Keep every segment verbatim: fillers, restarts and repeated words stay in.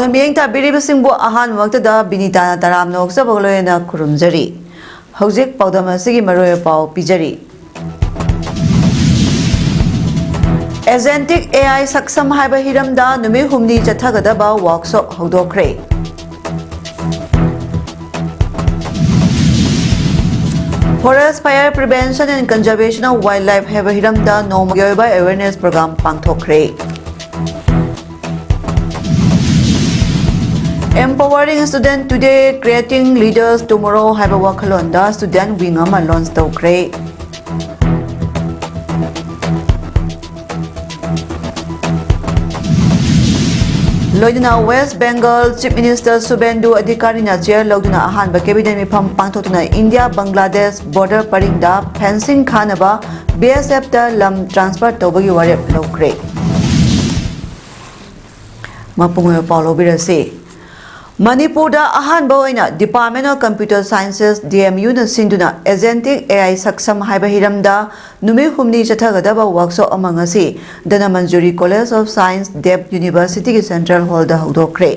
ꯃꯤꯠꯌꯦꯡ ꯇꯥꯕꯤꯔꯤꯕꯁꯤꯡꯕꯨ ꯑꯍꯥꯟꯕꯃꯛꯇꯗ ꯕꯤꯅꯤꯇꯥꯅ ꯇꯔꯥꯝꯅ ꯑꯣꯛꯆꯕꯒ ꯂꯣꯏꯅꯅ ꯈꯨꯔꯨꯝꯖꯔꯤ꯫ ꯍꯧꯖꯤꯛ ꯄꯥꯎꯗꯝ ꯑꯁꯤꯒꯤ ꯃꯔꯨꯑꯣꯏꯕ ꯄꯥꯎ ꯄꯤꯖꯔꯤ꯫ Agentic AI ꯁꯛꯁꯝ ꯍꯥꯏꯕ ꯍꯤꯔꯝꯗ ꯅꯨꯃꯤꯠ ꯍꯨꯝꯅꯤ ꯆꯠꯊꯒꯗꯕ workshop ꯍꯧꯗꯣꯛꯈ꯭ꯔꯦ꯫ Forest Fire Prevention and Conservation of Wildlife ꯍꯥꯏꯕ ꯍꯤꯔꯝꯗ ꯅꯣꯡꯃꯒꯤ ꯑꯣꯏꯕ ꯑꯦꯋꯦꯔꯅꯦꯁ ꯄ꯭ꯔꯣꯒ꯭ꯔꯥꯝ ꯄꯥꯡꯊꯣꯛꯈ꯭ꯔꯦ꯫ Empowering Student Today, Creating Leaders Tomorrow ꯍꯥꯏꯕ ꯋꯥꯈꯜꯂꯣꯟꯗ ꯁ꯭ꯇꯨꯗꯦꯟꯠ ꯋꯤꯡ ꯑꯃ ꯂꯣꯟꯆ ꯇꯧꯈ꯭ꯔꯦ꯫ ꯂꯣꯏꯅꯅ west Bengal chief minister Subhendu ꯑꯙꯤꯀꯥꯔꯤꯅ ꯆꯦꯌꯔ ꯂꯧꯗꯨꯅ ꯑꯍꯥꯟꯕ ꯀꯦꯕꯤꯅꯦꯠ ꯃꯤꯐꯝ ꯄꯥꯡꯊꯣꯛꯇꯨꯅ ꯏꯟꯗꯤꯌꯥ ꯕꯪꯒ꯭ꯂꯥꯗꯦꯁ ꯕꯣꯔꯗꯔ ꯄꯔꯤꯡꯗ ꯐꯦꯟꯁꯤꯡ ꯈꯥꯅꯕ ꯕꯤ ꯑꯦꯁ ꯑꯦꯐꯇ ꯂꯝ ꯇ꯭ꯔꯥꯟꯁꯐꯔ ꯇꯧꯕꯒꯤ ꯋꯥꯔꯦꯞ ꯂꯧꯈ꯭ꯔꯦ꯫ ꯃꯄꯨꯡ ꯑꯣꯏꯕ ꯄꯥꯎ ꯂꯧꯕꯤꯔꯁꯤ꯫ ꯃꯅꯤꯄꯨꯔꯗ ꯑꯍꯥꯟꯕ ꯑꯣꯏꯅ Department of Computer Sciences, D M Uꯅ ꯁꯤꯟꯗꯨꯅ Agentic AI ꯁꯛꯁꯝ ꯍꯥꯏꯕ ꯍꯤꯔꯝꯗ ꯅꯨꯃꯤꯠ ꯍꯨꯝꯅꯤ ꯆꯠꯊꯒꯗꯕ ꯋꯥꯔꯛꯁꯣꯞ ꯑꯃ ꯉꯁꯤ Dhanamanjuri College of Science, Dev Universityꯒꯤ Central Hallꯗ ꯍꯧꯗꯣꯛꯈ꯭ꯔꯦ꯫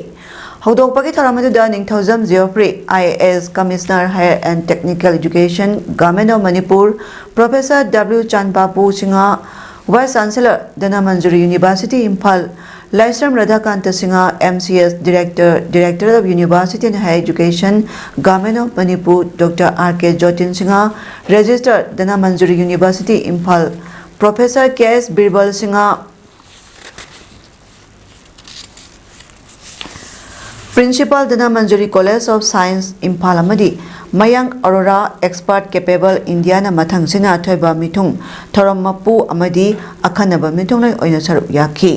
ꯍꯧꯗꯣꯛꯄꯒꯤ ꯊꯧꯔꯝ ꯑꯗꯨꯗ ꯅꯤꯡꯊꯧꯖꯝ ꯖꯤꯑꯣꯐ꯭ꯔꯤ, I A S Commissioner Higher and Technical Education, Government of Manipur, Professor W ꯆꯥꯟꯕꯥꯕꯨ Singh, Vice Chancellor, Dhanamanjuri University, Imphal, Laishram ꯔꯥꯙꯥꯀꯥꯟꯇ Singh, M C S, Director, Director of University and Higher Education, Government of Manipur, Doctor R K ꯖꯣꯇꯤꯟ Singh, Registrar, Dhanamanjuri University, Imphal, Professor K S ꯕꯤꯔꯕꯜ Singh, Principal, Dhanamanjuri College of Science, Imphal ꯑꯃꯗꯤ ꯃꯌꯥꯡ ꯑꯔꯣꯔꯥ, Expert Capable Indiaꯅ ꯃꯊꯪꯁꯤꯠꯅ ꯑꯊꯣꯏꯕ ꯃꯤꯊꯨꯡ, ꯊꯧꯔꯝ ꯃꯄꯨ ꯑꯃꯗꯤ ꯑꯈꯟꯅꯕ ꯃꯤꯊꯨꯡꯂꯦꯟ ꯑꯣꯏꯅ ꯁꯔꯨꯛ ꯌꯥꯈꯤ꯫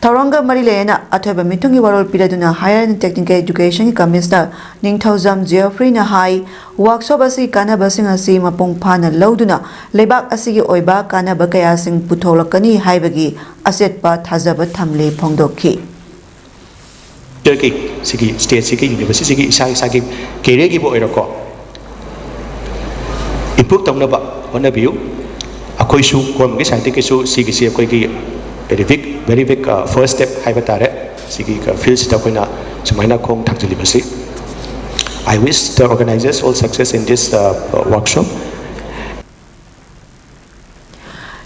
ꯊꯧꯔꯝꯒ ꯃꯔꯤ ꯂꯩꯅꯅ ꯑꯊꯣꯏꯕ ꯃꯤꯊꯨꯡꯒꯤ ꯋꯥꯔꯣꯜ ꯄꯤꯔꯗꯨꯅ Higher and Technical Educationꯒꯤ Commissioner ꯅꯤꯡꯊꯧꯖꯝ ꯖꯤꯑꯣꯐ꯭ꯔꯤꯅ ꯍꯥꯏ, ꯋꯥꯔꯛꯁꯣꯞ ꯑꯁꯤ ꯀꯥꯟꯅꯕꯁꯤꯡ ꯑꯁꯤ ꯃꯄꯨꯡ ꯐꯥꯅ ꯂꯧꯗꯨꯅ ꯂꯩꯕꯥꯛ ꯑꯁꯤꯒꯤ ꯑꯣꯏꯕ ꯀꯥꯟꯅꯕ ꯀꯌꯥꯁꯤꯡ ꯄꯨꯊꯣꯛꯂꯛꯀꯅꯤ ꯍꯥꯏꯕꯒꯤ ꯑꯆꯦꯠꯄ ꯊꯥꯖꯕ ꯊꯝꯂꯤ ꯐꯣꯡꯗꯣꯛꯈꯤ꯫ ꯐ꯭ꯌꯨꯆꯔꯒꯤ ꯁꯤꯒꯤ ꯁ꯭ꯇꯦꯠꯁꯤꯒꯤ ꯌꯨꯅꯤꯚꯔꯁꯤꯇꯤꯒꯤ ꯏꯁꯥ ꯏꯁꯥꯒꯤ ꯀꯦꯔꯤꯌꯔꯒꯤꯕꯨ ꯑꯣꯏꯔꯣꯀꯣ, ꯏꯝꯄ꯭ꯔꯨꯞ ꯇꯧꯅꯕ ꯍꯣꯠꯅꯕꯤꯌꯨ꯫ ꯑꯩꯈꯣꯏꯁꯨ ꯒꯣꯔꯃꯦꯟꯒꯤ ꯁꯥꯏꯠꯇꯒꯤꯁꯨ ꯁꯤꯒꯤꯁꯤ ꯑꯩꯈꯣꯏꯒꯤ very big, very big first step ꯍꯥꯏꯕ ꯇꯥꯔꯦ꯫ ꯁꯤꯒꯤ ꯐꯤꯜꯁꯤꯗ ꯑꯩꯈꯣꯏꯅ ꯁꯨꯃꯥꯏꯅ ꯈꯣꯡ ꯊꯥꯡꯖꯤꯜꯂꯤꯕꯁꯤ꯫ I wish the organizers all success in this, uh, workshop.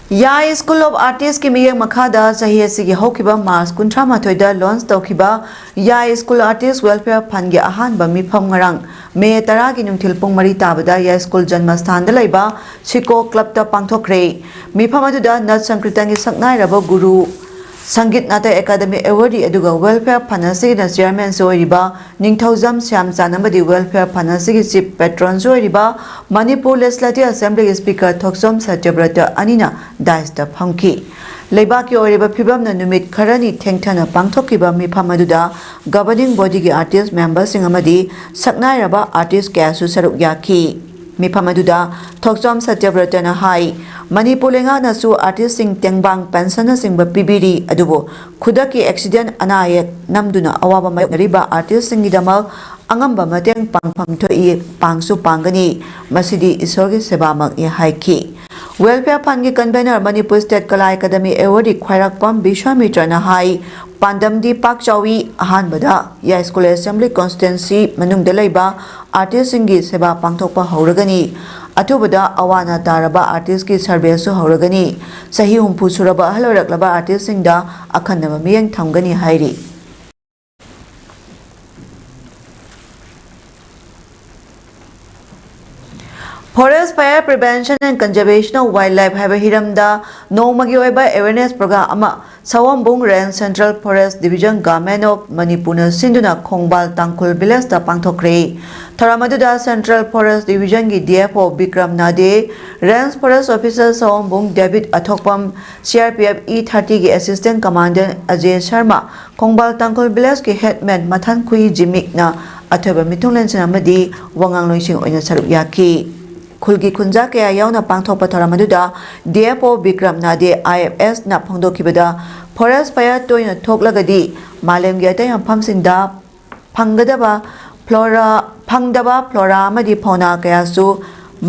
ꯌꯥꯏ ꯁ꯭ꯀꯨꯜ ꯑꯣꯐ ꯑꯥꯔꯇꯤꯁꯀꯤ ꯃꯤꯠꯌꯦꯡ ꯃꯈꯥꯗ ꯆꯍꯤ ꯑꯁꯤꯒꯤ ꯍꯧꯈꯤꯕ ꯃꯥꯔꯆ ꯀꯨꯟꯊ꯭ꯔꯥ ꯃꯥꯊꯣꯏꯗ ꯂꯣꯟꯆ ꯇꯧꯈꯤꯕ ꯌꯥꯏ ꯁ꯭ꯀꯨꯜ ꯑꯥꯔꯇꯤꯁ ꯋꯦꯜꯐꯤꯌꯔ ꯐꯟꯒꯤ ꯑꯍꯥꯟꯕ ꯃꯤꯐꯝ ꯉꯔꯥꯡ ꯃꯦ ꯇꯔꯥꯒꯤ ꯅꯨꯡꯊꯤꯜ ꯄꯨꯡ ꯃꯔꯤ ꯇꯥꯕꯗ ꯌꯥꯏ ꯁ꯭ꯀꯨꯜ ꯖꯟꯃꯁꯊꯥꯟꯗ ꯂꯩꯕ ꯁꯤꯀꯣ ꯀ꯭ꯂꯕꯇ ꯄꯥꯡꯊꯣꯛꯈ꯭ꯔꯦ꯫ ꯃꯤꯐꯝ ꯑꯗꯨꯗ ꯅꯠ ꯁꯪꯀ꯭ꯔꯤꯇꯟꯒꯤ ꯁꯛꯅꯥꯏꯔꯕ ꯒꯨꯔꯨ, ꯁꯪꯒꯤꯠ ꯅꯥꯇꯛ ꯑꯦꯀꯥꯗꯃꯤ ꯑꯦꯋꯥꯔꯗꯤ ꯑꯗꯨꯒ ꯋꯦꯜꯐꯤꯌꯔ ꯐꯟ ꯑꯁꯤꯒꯤꯅ ꯆꯤꯌꯔꯃꯦꯟꯁꯨ ꯑꯣꯏꯔꯤꯕ ꯅꯤꯡꯊꯧꯖꯝ ꯁ꯭ꯌꯥꯝꯆꯥꯟ ꯑꯃꯗꯤ ꯋꯦꯜꯐꯤꯌꯔ ꯐꯟ ꯑꯁꯤꯒꯤ ꯆꯤꯐ ꯄꯦꯇ꯭ꯔꯣꯟꯁꯨ ꯑꯣꯏꯔꯤꯕ ꯃꯅꯤꯄꯨꯔ ꯂꯦꯖꯤꯁꯂꯦꯇꯤꯚ ꯑꯦꯁꯦꯝꯕ꯭ꯂꯤꯒꯤ ꯁ꯭ꯄꯤꯀꯔ ꯊꯣꯛꯆꯣꯝ ꯁꯇ꯭ꯌꯕ꯭ꯔꯇ ꯑꯅꯤꯅ ꯗꯥꯏꯁꯇ ꯐꯝꯈꯤ꯫ ꯂꯩꯕꯥꯛꯀꯤ ꯑꯣꯏꯔꯤꯕ ꯐꯤꯕꯝꯅ ꯅꯨꯃꯤꯠ ꯈꯔꯅꯤ ꯊꯦꯡꯊꯅ ꯄꯥꯡꯊꯣꯛꯈꯤꯕ ꯃꯤꯐꯝ ꯑꯗꯨꯗ ꯒꯕꯔꯅꯤꯡ ꯕꯣꯗꯤꯒꯤ ꯑꯥꯔꯇꯤꯁ ꯃꯦꯝꯕꯔꯁꯤꯡ ꯑꯃꯗꯤ ꯁꯛꯅꯥꯏꯔꯕ ꯑꯥꯔꯇꯤꯁ ꯀꯌꯥꯁꯨ ꯁꯔꯨꯛ ꯌꯥꯈꯤ꯫ ꯃꯤꯐꯝ ꯑꯗꯨꯗ ꯊꯣꯛꯆꯣꯝ ꯁꯇ꯭ꯌꯕ꯭ꯔꯇꯅ ꯍꯥꯏ, ꯃꯅꯤꯄꯨꯔ ꯂꯩꯉꯥꯛꯅꯁꯨ ꯑꯥꯔꯇꯤꯁꯁꯤꯡ ꯇꯦꯡꯕꯥꯡ ꯄꯦꯟꯁꯟꯅꯆꯤꯡꯕ ꯄꯤꯕꯤꯔꯤ, ꯑꯗꯨꯕꯨ ꯈꯨꯗꯛꯀꯤ ꯑꯦꯛꯁꯤꯗꯦꯟ ꯑꯅꯥ ꯑꯌꯦꯛ ꯅꯝꯗꯨꯅ ꯑꯋꯥꯕ ꯃꯥꯌꯣꯛꯅꯔꯤꯕ ꯑꯥꯔꯇꯤꯁꯁꯤꯡꯒꯤꯗꯃꯛ ꯑꯉꯝꯕ ꯃꯇꯦꯡ ꯄꯥꯡꯐꯝ ꯊꯣꯛꯏ, ꯄꯥꯡꯁꯨ ꯄꯥꯡꯒꯅꯤ, ꯃꯁꯤꯗꯤ ꯏꯁꯣꯔꯒꯤ ꯁꯦꯕꯥꯃꯛꯅꯤ ꯍꯥꯏꯈꯤ꯫ ꯋꯦꯜꯐꯤꯌꯔ ꯐꯟꯒꯤ ꯀꯟꯚꯦꯅꯔ ꯃꯅꯤꯄꯨꯔ ꯁ꯭ꯇꯦꯠ ꯀꯂꯥ ꯑꯦꯀꯥꯗꯃꯤ ꯑꯦꯋꯥꯔꯗꯤ ꯈ꯭ꯋꯥꯏꯔꯥꯛꯄꯝ ꯕꯤꯁ꯭ꯋꯥꯃꯤꯇ꯭ꯔꯅ ꯍꯥꯏ, ꯄꯥꯟꯗꯝꯗꯤ ꯄꯥꯛ ꯆꯥꯎꯏ, ꯑꯍꯥꯟꯕꯗ ꯌꯥꯏ ꯁ꯭ꯀꯨꯜ ꯑꯦꯁꯦꯝꯕ꯭ꯂꯤ ꯀꯣꯟꯁꯇꯤꯇ꯭ꯋꯦꯟꯁꯤ ꯃꯅꯨꯡꯗ ꯂꯩꯕ ꯑꯥꯔꯇꯤꯁꯁꯤꯡꯒꯤ ꯁꯦꯕꯥ ꯄꯥꯡꯊꯣꯛꯄ ꯍꯧꯔꯒꯅꯤ꯫ ꯑꯊꯨꯕꯗ ꯑꯋꯥ ꯑꯅꯥ ꯇꯥꯔꯕ ꯑꯥꯔꯇꯤꯁꯀꯤ ꯁꯔꯚꯦꯁꯨ ꯍꯧꯔꯒꯅꯤ꯫ ꯆꯍꯤ ꯍꯨꯝꯐꯨ ꯁꯨꯔꯕ ꯑꯍꯜ ꯑꯣꯏꯔꯛꯂꯕ ꯑꯥꯔꯇꯤꯁꯁꯤꯡꯗ ꯑꯈꯟꯅꯕ ꯃꯤꯠꯌꯦꯡ ꯊꯝꯒꯅꯤ ꯍꯥꯏꯔꯤ꯫ Forest Fire Prevention and Conservation of Wildlife ꯍꯥꯏꯕ ꯍꯤꯔꯝꯗ ꯅꯣꯡꯃꯒꯤ ꯑꯣꯏꯕ ꯑꯦꯋꯦꯔꯅꯦꯁ ꯄ꯭ꯔꯣꯒ꯭ꯔꯥꯝ ꯑꯃ Saombung range central forest division government of ꯃꯅꯤꯄꯨꯔꯅ ꯁꯤꯟꯗꯨꯅ ꯈꯣꯡꯕꯥꯜ ꯇꯥꯡꯈꯨꯜ ꯚꯤꯂꯦꯖꯇ ꯄꯥꯡꯊꯣꯛꯈ꯭ꯔꯦ꯫ ꯊꯧꯔꯝ ꯑꯗꯨꯗ ꯁꯦꯟꯇ꯭ꯔꯦꯜ ꯐꯣꯔꯦꯁ ꯗꯤꯕꯤꯖꯟꯒꯤ D F O Bikram Nade, range forest officer Saombung ꯗꯦꯕꯤꯠ ꯑꯊꯣꯛꯄꯝ, C R P F E ꯊꯥꯔꯇꯤꯒꯤ ꯑꯦꯁꯤꯁꯇꯦꯟꯠ ꯀꯃꯥꯟꯗꯦꯟꯠ ꯑꯖꯦ ꯁꯔꯃ, ꯈꯣꯡꯕꯥꯜ ꯇꯥꯡꯈꯨꯜ ꯚꯤꯂꯦꯖꯀꯤ ꯍꯦꯗꯃꯦꯟ ꯃꯊꯟꯈꯨꯏ ꯖꯤꯃꯤꯛꯅ ꯑꯊꯣꯏꯕ ꯃꯤꯊꯨꯡꯂꯦꯟꯁꯤꯡ ꯑꯃꯗꯤ ꯋꯥꯉꯥꯡꯂꯣꯏꯁꯤꯡ ꯑꯣꯏꯅ ꯁꯔꯨꯛ ꯌꯥꯈꯤ꯫ ꯈꯨꯜꯒꯤ ꯈꯨꯟꯖꯥ ꯀꯌꯥ ꯌꯥꯎꯅ ꯄꯥꯡꯊꯣꯛꯄ ꯊꯧꯔꯝ ꯑꯗꯨꯗ ꯗꯤ ꯑꯦꯐ ꯑꯣ ꯕꯤꯀ꯭ꯔꯝ ꯅꯥꯗꯦ, ꯑꯥꯏ ꯑꯦꯐ ꯑꯦꯁꯅ ꯐꯣꯡꯗꯣꯛꯈꯤꯕꯗ, ꯐꯣꯔꯦꯁ ꯐꯥꯌꯔ ꯇꯣꯏꯅ ꯊꯣꯛꯂꯒꯗꯤ ꯃꯥꯂꯦꯝꯒꯤ ꯑꯇꯩ ꯃꯐꯝꯁꯤꯡꯗ ꯐꯪꯒꯗꯕ ꯐ꯭ꯂꯣꯔꯥ, ꯐꯪꯗꯕ ꯐ꯭ꯂꯣꯔꯥ ꯑꯃꯗꯤ ꯐꯥꯎꯅꯥ ꯀꯌꯥꯁꯨ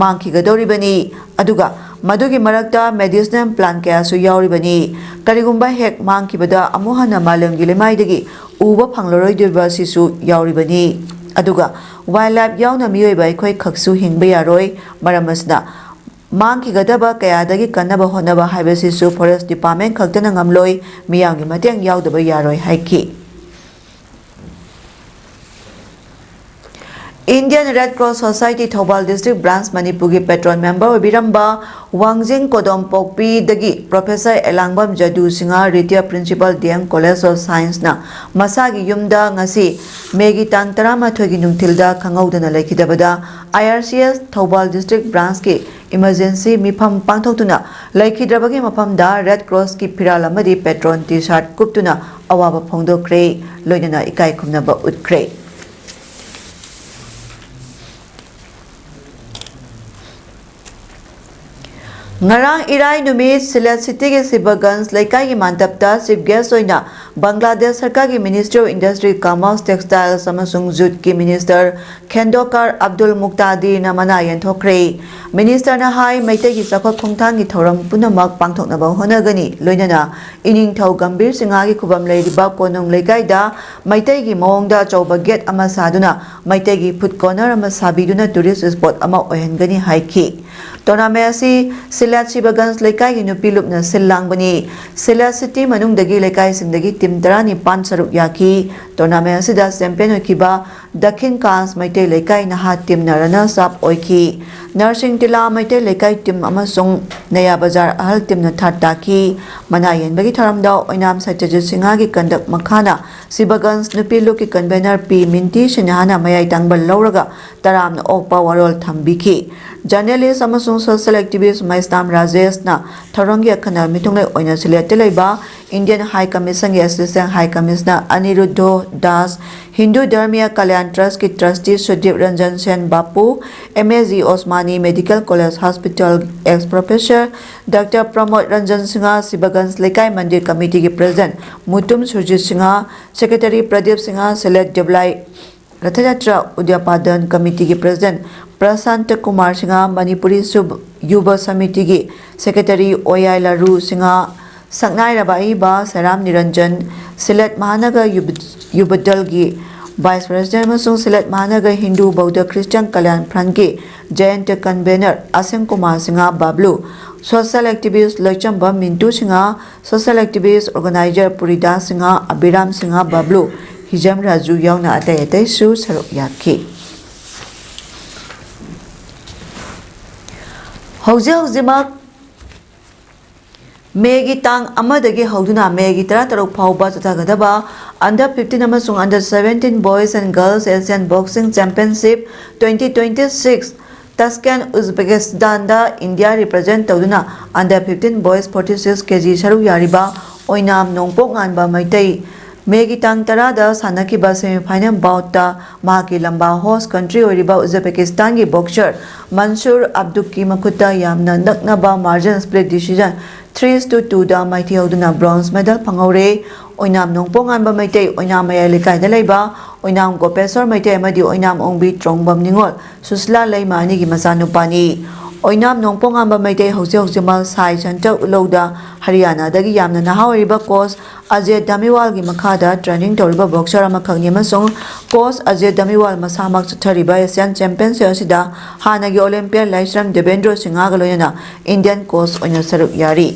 ꯃꯥꯡꯈꯤꯒꯗꯧꯔꯤꯕꯅꯤ꯫ ꯑꯗꯨꯒ ꯃꯗꯨꯒꯤ ꯃꯔꯛꯇ medicinal plant ꯀꯌꯥꯁꯨ ꯌꯥꯎꯔꯤꯕꯅꯤ꯫ ꯀꯔꯤꯒꯨꯝꯕ ꯍꯦꯛ ꯃꯥꯡꯈꯤꯕꯗ ꯑꯃꯨꯛ ꯍꯟꯅ ꯃꯥꯂꯦꯝꯒꯤ ꯂꯩꯃꯥꯏꯗꯒꯤ ꯎꯕ ꯐꯪꯂꯔꯣꯏꯗꯣꯏꯕ ꯑꯁꯤꯁꯨ ꯌꯥꯎꯔꯤꯕꯅꯤ꯫ ꯑꯗꯨꯒ wildlife ꯌꯥꯎꯅ ꯃꯤꯑꯣꯏꯕ ꯑꯩꯈꯣꯏ ꯈꯛꯁꯨ ꯍꯤꯡꯕ ꯌꯥꯔꯣꯏ꯫ ꯃꯔꯝ ꯑꯁꯤꯅ ꯃꯥꯡꯈꯤꯒꯗꯕ ꯀꯌꯥꯗꯒꯤ ꯀꯟꯅꯕ ꯍꯣꯠꯅꯕ ꯍꯥꯏꯕꯁꯤꯁꯨ forest department ꯈꯛꯇꯅ ꯉꯝꯂꯣꯏ, ꯃꯤꯌꯥꯝꯒꯤ ꯃꯇꯦꯡ ꯌꯥꯎꯗꯕ ꯌꯥꯔꯣꯏ ꯍꯥꯏꯈꯤ꯫ Indian Red Cross Society Thoubal district branch ꯃꯅꯤꯄꯨꯔꯒꯤ patron member ꯑꯣꯏꯕꯤꯔꯝꯕ ꯋꯥꯡꯖꯤꯡ ꯀꯣꯗꯣꯝꯄꯣꯛꯄꯤꯗꯒꯤ Professor Elangbam ꯖꯗꯨ Singh, retired principal D M College of Science ꯅ ꯃꯁꯥꯒꯤ ꯌꯨꯝꯗ ꯉꯁꯤ ꯃꯦꯒꯤ ꯇꯥꯡ ꯇꯔꯥꯃꯥꯊꯣꯏꯒꯤ ꯅꯨꯡꯊꯤꯜꯗ ꯈꯪꯍꯧꯗꯅ ꯂꯩꯈꯤꯗꯕꯗ I R C S Thoubal district branch ꯀꯤ emergency ꯃꯤꯐꯝ ꯄꯥꯡꯊꯣꯛꯇꯨꯅ ꯂꯩꯈꯤꯗ꯭ꯔꯕꯒꯤ ꯃꯐꯝꯗ Red Cross ꯀꯤ ꯐꯤꯔꯥꯜ ꯑꯃꯗꯤ patron T-shirt ꯀꯨꯞꯇꯨꯅ ꯑꯋꯥꯕ ꯐꯣꯡꯗꯣꯛꯈ꯭ꯔꯦ, ꯂꯣꯏꯅꯅ ꯏꯀꯥꯏ ꯈꯨꯝꯅꯕ ꯎꯠꯈ꯭ꯔꯦ꯫ ꯉꯔꯥꯡ ꯏꯔꯥꯏ ꯅꯨꯃꯤꯠ ꯁꯤꯂꯦꯠ ꯁꯤꯇꯤꯒꯤ ꯁꯤꯕꯒꯟꯖ ꯂꯩꯀꯥꯏꯒꯤ ꯃꯥꯟꯇꯞꯇ chief guest ꯑꯣꯏꯅ ꯕꯪꯒ꯭ꯂꯥꯗꯦꯁ ꯁꯔꯀꯥꯔꯒꯤ Ministry of Industry, Commerce, Textiles ꯑꯃꯁꯨꯡ Jute ꯀꯤ minister ꯈꯦꯟꯗꯣꯀꯥꯔ ꯑꯕꯗꯨꯜ ꯃꯨꯛꯇꯥꯗꯤꯔꯅ ꯃꯅꯥ ꯌꯦꯟꯊꯣꯛꯈ꯭ꯔꯦ꯫ Minister ꯅ ꯍꯥꯏ, ꯃꯩꯇꯩꯒꯤ ꯆꯥꯎꯈꯠ ꯈꯣꯡꯊꯥꯡꯒꯤ ꯊꯧꯔꯝ ꯄꯨꯝꯅꯃꯛ ꯄꯥꯡꯊꯣꯛꯅꯕ ꯍꯣꯠꯅꯒꯅꯤ, ꯂꯣꯏꯅꯅ ꯏꯅꯤꯡꯊꯧ ꯒꯝꯚꯤꯔ ꯁꯤꯡꯍꯒꯤ ꯈꯨꯕꯝ ꯂꯩꯔꯤꯕ ꯀꯣꯅꯨꯡ ꯂꯩꯀꯥꯏꯗ ꯃꯩꯇꯩꯒꯤ ꯃꯑꯣꯡꯗ ꯑꯆꯧꯕ gate ꯑꯃ ꯁꯥꯗꯨꯅ ꯃꯩꯇꯩꯒꯤ food corner ꯑꯃ ꯁꯥꯕꯤꯗꯨꯅ tourist spot ꯑꯃ ꯑꯣꯏꯍꯟꯒꯅꯤ ꯍꯥꯏꯈꯤ꯫ Tournament ꯑꯁꯤ ꯁꯤꯂꯦꯠ ꯁꯤꯕꯒꯟꯖ ꯂꯩꯀꯥꯏꯒꯤ ꯅꯨꯄꯤ ꯂꯨꯞꯅ ꯁꯤꯜ ꯂꯥꯡꯕꯅꯤ꯫ ꯁꯤꯂꯦꯠ ꯁꯤꯇꯤ ꯃꯅꯨꯡꯗꯒꯤ ꯂꯩꯀꯥꯏꯁꯤꯡꯗꯒꯤ team ꯇꯔꯥꯅꯤꯄꯥꯟ ꯁꯔꯨꯛ ꯌꯥꯈꯤ꯫ Tournament ꯑꯁꯤꯗ champion ꯑꯣꯏꯈꯤꯕ ꯗꯈꯤꯟ ꯀꯥꯟꯁ ꯃꯩꯇꯩ ꯂꯩꯀꯥꯏ ꯅꯍꯥ team ꯅ runners up ꯑꯣꯏꯈꯤ꯫ ꯅꯔꯁꯤꯡ ꯇꯤꯂꯥ ꯃꯩꯇꯩ ꯂꯩꯀꯥꯏ team ꯑꯃꯁꯨꯡ ꯅꯌꯥ ꯕꯖꯥꯔ ꯑꯍꯜ team ꯅ third ꯇꯥꯈꯤ꯫ ꯃꯅꯥ ꯌꯦꯟꯕꯒꯤ ꯊꯧꯔꯝꯗ ꯑꯣꯏꯅꯥꯝ ꯁꯇ꯭ꯌꯖꯤꯠ ꯁꯤꯡꯍꯒꯤ ꯀꯟꯗꯛ ꯃꯈꯥꯅ ꯁꯤꯕꯒꯟꯖ ꯅꯨꯄꯤ ꯂꯨꯞꯀꯤ convener ꯄꯤ ꯃꯤꯟꯇꯤ ꯁꯤꯟꯍꯥꯅ ꯃꯌꯥꯏ ꯇꯥꯡꯕ ꯂꯧꯔꯒ ꯇꯔꯥꯝꯅ ꯑꯣꯛꯄ ꯋꯥꯔꯣꯜ ꯊꯝꯕꯤꯈꯤ꯫ Journalist ꯑꯃꯁꯨꯡ social activist ꯃꯩꯁꯅꯥꯝ ꯔꯥꯖꯦꯁꯅ ꯊꯧꯔꯝꯒꯤ ꯑꯈꯟꯅꯕ ꯃꯤꯊꯨꯡꯂꯦꯟ ꯑꯣꯏꯅ ꯁꯤꯂꯦꯠꯇ ꯂꯩꯕ Indian High Commission ꯒꯤ Assistant High Commissioner ꯑꯅꯤꯔꯨꯗꯙꯣ Das, Hindu ꯙꯔꯃꯤꯌꯥ Kalyan Trust ꯀꯤ trustee ꯁꯨꯗꯤꯞ ꯔꯟꯖꯟ ꯁꯦꯟ ꯕꯥꯄꯨ, M A G ꯑꯣꯁꯃꯥꯅꯤ Medical College Hospital ex professor Doctor ꯄ꯭ꯔꯃꯣꯗ Ranjan Singh, ꯁꯤꯕꯒꯟꯖ ꯂꯩꯀꯥꯏ ꯃꯟꯗꯤꯔ committee ꯒꯤ president Mutum Surjit Singh, secretary Pradeep Singh, ꯁꯤꯂꯦꯠ ꯗꯦꯕꯂꯥꯏ ꯔꯊꯌꯥꯇ꯭ꯔꯥ ꯎꯗ꯭ꯌꯥꯄꯥꯗꯟ committee ꯒꯤ president ꯄ꯭ꯔꯁꯥꯟꯇ ꯀꯨꯃꯥꯔ ꯁꯤꯡꯍ, ꯃꯅꯤꯄꯨꯔꯤ ꯁꯨꯕ ꯌꯨꯕ ꯁꯃꯤꯇꯤꯒꯤ ꯁꯦꯀ꯭ꯔꯦꯇꯔꯤ ꯑꯣꯌꯥꯏ ꯂꯥꯔꯨ ꯁꯤꯡꯍ, ꯁꯛꯅꯥꯏꯔꯕ ꯑꯏꯕ ꯁꯦꯔꯥꯝ ꯅꯤꯔꯟꯖꯟ, ꯁꯤꯂꯦꯠ ꯃꯍꯥꯅꯒꯔ ꯌꯨꯕ-, ꯌꯨꯕꯗꯜꯒꯤ ꯚꯥꯏꯁ ꯄ꯭ꯔꯦꯁꯤꯗꯦꯟꯠ ꯑꯃꯁꯨꯡ ꯁꯤꯂꯦꯠ ꯃꯍꯥꯅꯒꯔ ꯍꯤꯟꯗꯨ ꯕꯧꯗ ꯈ꯭ꯔꯤꯁꯇꯤꯌꯥꯟ ꯀꯂꯌꯥꯟ ꯐ꯭ꯔꯟꯠꯀꯤ joint convener Asem Kumar Singh Bablu, social activist Loichambam Mintu Singh, social activist organiser Puridas Singh, Abiram Singh Bablu, Hijam Raju ꯌꯥꯎꯅ ꯑꯇꯩ ꯑꯇꯩꯁꯨ ꯁꯔꯨꯛ ꯌꯥꯈꯤ꯫ ꯍꯧꯖꯤꯛ ꯍꯧꯖꯤꯛꯃꯛ ꯃꯦꯒꯤ ꯇꯥꯡ ꯑꯃꯗꯒꯤ ꯍꯧꯗꯨꯅ ꯃꯦꯒꯤ ꯇꯔꯥꯇꯔꯨꯛ ꯐꯥꯎꯕ ꯆꯠꯊꯒꯗꯕ Under fifteen ꯑꯃꯁꯨꯡ Under seventeen Boys and Girls Asian Boxing Championship twenty twenty-six Tashkent, ꯎꯖꯕꯦꯀꯤꯁꯇꯥꯟꯗ ꯏꯟꯗꯤꯌꯥ ꯔꯤꯄ꯭ꯔꯖꯦꯟꯠ ꯇꯧꯗꯨꯅ Under fifteen Boys forty six K G ꯁꯔꯨꯛ ꯌꯥꯔꯤꯕ ꯑꯣꯏꯅꯥꯝ ꯅꯣꯡꯄꯣꯛ ꯉꯥꯟꯕ ꯃꯩꯇꯩ ꯃꯦꯒꯤ ꯇꯥꯡ ꯇꯔꯥꯗ ꯁꯥꯟꯅꯈꯤꯕ semi final boutꯇ ꯃꯍꯥꯛꯀꯤ ꯂꯝꯕꯥ host country ꯑꯣꯏꯔꯤꯕ ꯎꯖꯕꯦꯀꯤꯁꯇꯥꯟꯒꯤ boxer ꯃꯟꯁꯨꯔ ꯑꯕꯗꯨꯛꯀꯤ ꯃꯈꯨꯠꯇ ꯌꯥꯝꯅ ꯅꯛꯅꯕ margin split decision three to twoꯗ ꯃꯥꯏꯊꯤꯍꯧꯗꯨꯅ bronze medal ꯐꯪꯍꯧꯔꯦ꯫ ꯑꯣꯏꯅꯥꯝ ꯅꯣꯡꯄꯣꯛ ꯉꯥꯟꯕ ꯃꯩꯇꯩ ꯑꯣꯏꯅꯥꯝ ꯃꯌꯥꯏ ꯂꯩꯀꯥꯏꯗ ꯂꯩꯕ ꯑꯣꯏꯅꯥꯝ ꯒꯣꯄꯦꯁꯣꯔ ꯃꯩꯇꯩ ꯑꯃꯗꯤ ꯑꯣꯏꯅꯥꯝ ꯑꯣꯡꯕꯤ ꯇ꯭ꯔꯣꯡꯕꯝ ꯅꯤꯉꯣꯜ ꯁꯨꯁꯤꯂꯥ ꯂꯩꯃ ꯑꯅꯤꯒꯤ ꯃꯆꯥꯅꯨꯄꯥꯅꯤ꯫ ꯑꯣꯏꯅꯥꯝ ꯅꯣꯡꯄꯣꯛ ꯉꯥꯟꯕ ꯃꯩꯇꯩ ꯍꯧꯖꯤꯛ ꯍꯧꯖꯤꯛꯃꯛ ꯁꯥꯏ ꯁꯦꯟꯇꯔ ꯎꯠꯂꯧꯗ ꯍꯔꯤꯌꯥꯅꯥꯗꯒꯤ ꯌꯥꯝꯅ ꯅꯍꯥ ꯑꯣꯏꯔꯤꯕ coach ꯑꯖꯦ ꯗꯥꯃꯤꯋꯥꯜꯒꯤ ꯃꯈꯥꯗ training ꯇꯧꯔꯤꯕ boxer ꯑꯃꯈꯛꯅꯤ ꯑꯃꯁꯨꯡ coach ꯑꯖꯦ ꯗꯥꯃꯤꯋꯥꯜ ꯃꯁꯥꯃꯛ ꯆꯠꯊꯔꯤꯕ Asian Championship ꯑꯁꯤꯗ ꯍꯥꯟꯅꯒꯤ Olympian ꯂꯥꯏꯁ꯭ꯔꯝ ꯗꯦꯕꯦꯟꯗ꯭ꯔꯣ ꯁꯤꯡꯍꯒ ꯂꯣꯏꯅꯅ Indian coach ꯑꯣꯏꯅ ꯁꯔꯨꯛ ꯌꯥꯔꯤ꯫